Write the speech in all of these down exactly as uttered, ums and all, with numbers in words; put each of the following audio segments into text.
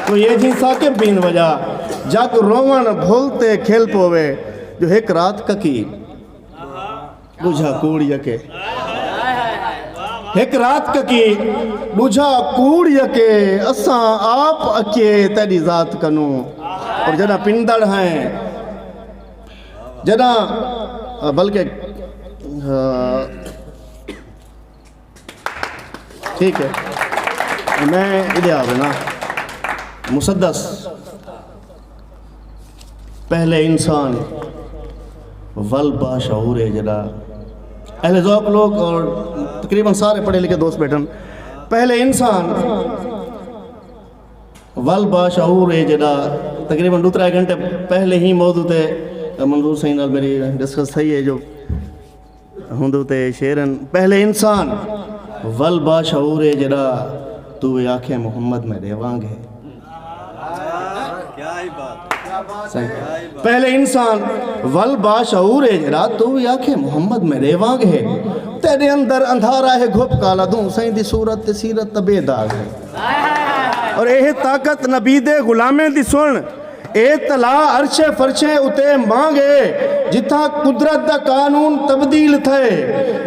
کوئی ایجھی ثاقب بین وجہ، جگ رووݨ بھل تے کھل پووے، جو ہک رات ککی ݙوجھا کوڑ یکے۔ ہک رات ککی ݙوجھا کوڑ یکے، اساں آپ اکیے تیݙی ذات کنوں۔ اور جݙاں پندڑ ہیں، جݙاں، بلکہ، آ، ٹھیک ہے، میں ادھے آ وینا۔ مسدس پہلے انسان ول باشعور ہے جڑا، اہل ذوق لوگ اور تقریباً سارے پڑھے لکھے دوست بیٹھن۔ پہلے انسان ول باشعور ہے جڑا، تقریباً ݙو ترے گھنٹے پہلے ہی موضوع تے منظور سائیں نال میری ڈسکس تھئی ہے جو ہوندے اتے شعر ہن، پہلے انسان ول باشعور ہے جڑا، توں وی آکھیں محمد میݙے وانگ ہے۔ صحیح۔ پہلے انسان ول باشعور ہے جڑا، توں وی آکھیں محمد میݙے وانگ ہے۔ تیݙے اندر اندھارا ہے گھپ کالا، دوں سائیں دی صورت تے سیرت تاں بے داغ ہے۔ اور اے طاقت نبی دے غلامیں دی سݨ، اے تلا عرش فرشیں اتے مانگ ہے، جتھاں قدرت دا قانون تبدیل تھئے۔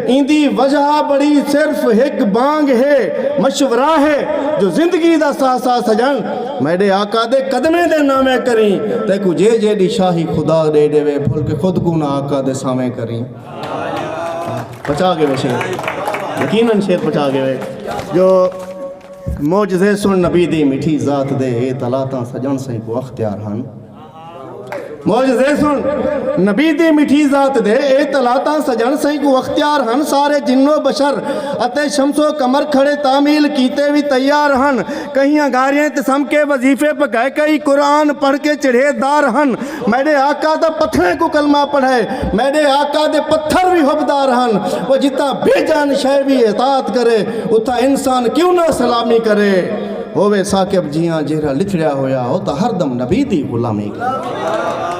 ایندی وجہ بڑی صرف ہک بانگ ہے، مشورہ ہے جو زندگی دا ساہ ساہ سڄݨ، میݙے آقا دے قدمیں دے ناویں کریں، تیکوں جے جیݙی شاہی خدا ݙے ݙیوے، بھل کے خود کوں نہ آقا دے سامیں کریں۔ پچا ڳئے شعر، یقیناً شعر پچا ڳئے جو معجزے سݨ نبی دی مٹھی ذات دے، اے تلا تاں سڄݨ سئیں کوں اختیار ہن۔ معجزے سݨ نبی دی مٹھی ذات دے، اے تلا تاں سڄݨ سئیں کوں اختیار ہن۔ سارے جن و بشر اتے شمس و قمر کھڑے تعمیل کیتے وی تیار ہن۔ کہیں انگاریاں تے سم کے وظیفے پکائے، کئی قرآن پڑھ کے چڑھے دار ہن۔ میݙے آقا دا پتھریں کوں کلمہ پڑھائے، میݙے آقا دے پتھر وی حبدار ہن۔ او جتھاں بے جان شے وی اطاعت کرے، اتھاں انسان کیوں نہ سلامی کرے۔ ہووے ثاقب جیہاں جیرھا لتھڑیا ہویا، او تاں ہر دم نبی دی غلامی کرے۔